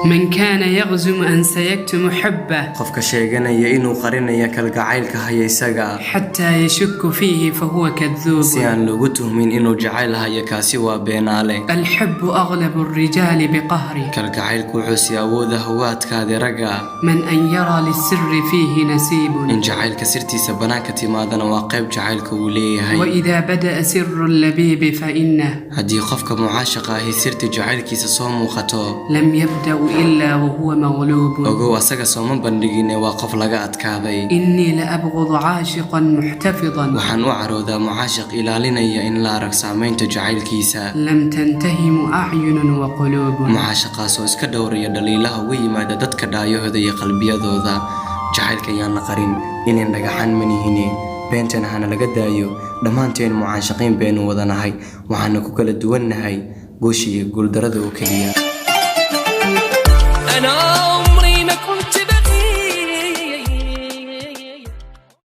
من كان يغزم أن سيكتم حبه Qofka sheeganaya inuu qarinaya kalgacaylka haya isaga حتى يشك فيه فهو كذوب. Si aan loogu tuhmin inuu jacayl hayo, kaasi waa beenaale. الحب أغلب الرجال بقهره. Kalgacaylku wuxuu si awood ah uga adkaaday ragga. من أن يرى للسر فيه نسيب. In jacaylka sirtiisa bannaanka timaadana waa qayb jacaylka uu leeyahay. وإذا بدأ سر اللبيب فإنه Haddii qofka mucaashaqa ahi sirta jacaylkiisa soo muuqato, لم يبدأ إلا وهو مغلوب. Ogow, asaga sooma bandhigine waa qof laga adkaaday. إني لأبغض عاشقا محتفظا Waxaan u caroodaa mucaashiq ilaalinaya in la arag saamaynta jacaylkiisa لم تنتهم أعين وقلوب. Mucaashaqaas oo iska dhowraya dhaliilaha uga yimaada dadka dhaayahooda iyo qalbiyadooda. Jacaylka yaan la qarin inayn dhagaxaan manihine, beentana hana laga daayo. Dhammaanteen mucaashaqiin baynu wadanahay, waxaana ku kala duwannahay guusha iyo guuldarada oo keliya. أنا